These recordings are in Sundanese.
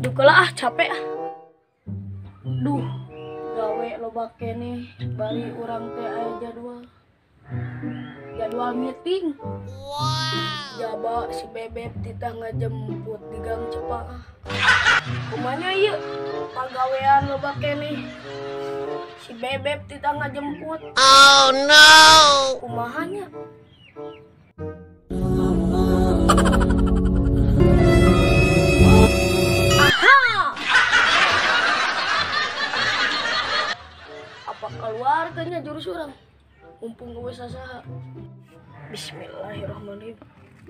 Duh ah capek ah. Duh, gawe loba keneh bari urang teh aya jadwal. Jadwal meeting. Wow. Jaba si Bebeb titah ngajemput di Gang Cepak ah. Kumanya ieu pagawean loba keneh. Si Bebeb titah ngajemput. Oh no. Kumaha nya? Keluarganya jurus orang mumpung gue sasaha. Bismillahirrahmanirrahim.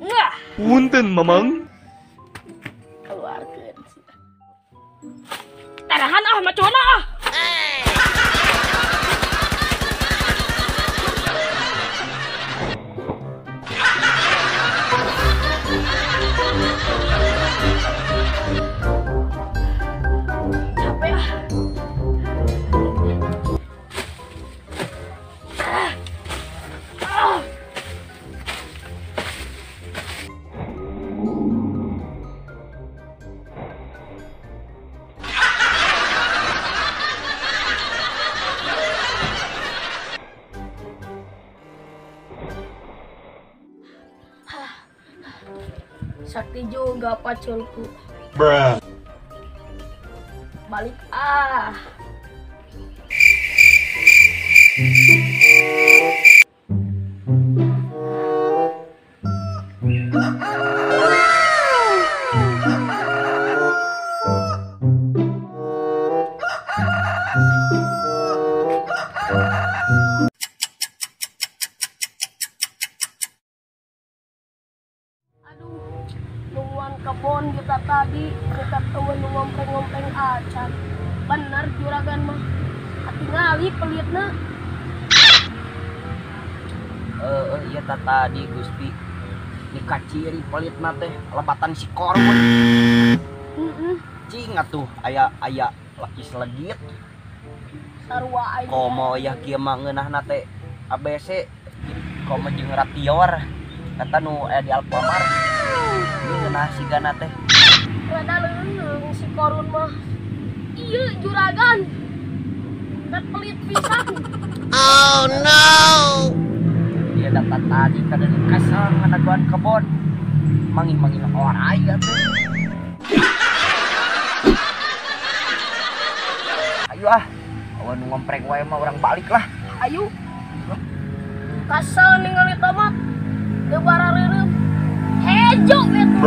Wah, punten mamang keluarga tarahan ah macona ah. Capek ah. Sakti juga paculku. Bruh. Balik ah. Nungguan kebon kita tadi kita eueuh nu ngompreng-ngompreng acan. Bener juragan mah. Katingali pelitna. Iya tadi Gusti. Di kaciri pelitna teh lebatan si korun. Heeh. Cing atuh aya aya laki selegit. Sarua aing. Komo yah kieu mah ngeunahna teh ABC komo jeung Ratior. Kata nu aya di Alfamart. Nah, si gana teh rada leungeung si korun mah. Iya juragan teh pelit pisan. Oh no. Dia datang tadi kada kasar ngadaguan kebon. Mangih-mangih orai atuh. Ayo ah, awan nu ngompreng wae mah urang balik lah. Ayo. Kasal ningali tomat teu barareureum. Hejo itu.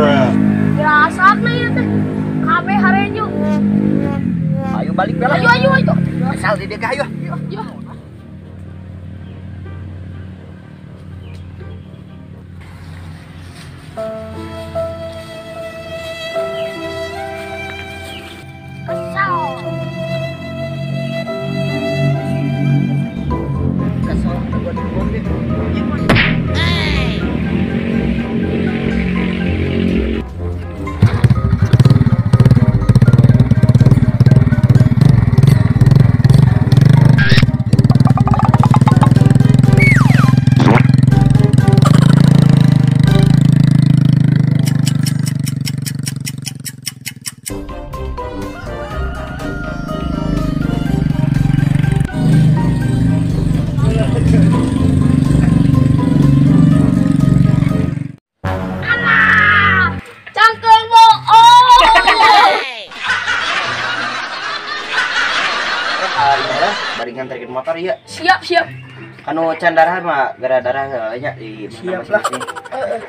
Rasana ieu teh. Kabeh harejo. Ayo balik lah. Ayo ayo ayo. Asal di dieu ayo. Ayo. Kesal. Kesal gua di deh. Nganterkeun motor ieu. Siap, siap. Anu can darah mah gara darah heula nya di siap lah. Heeh.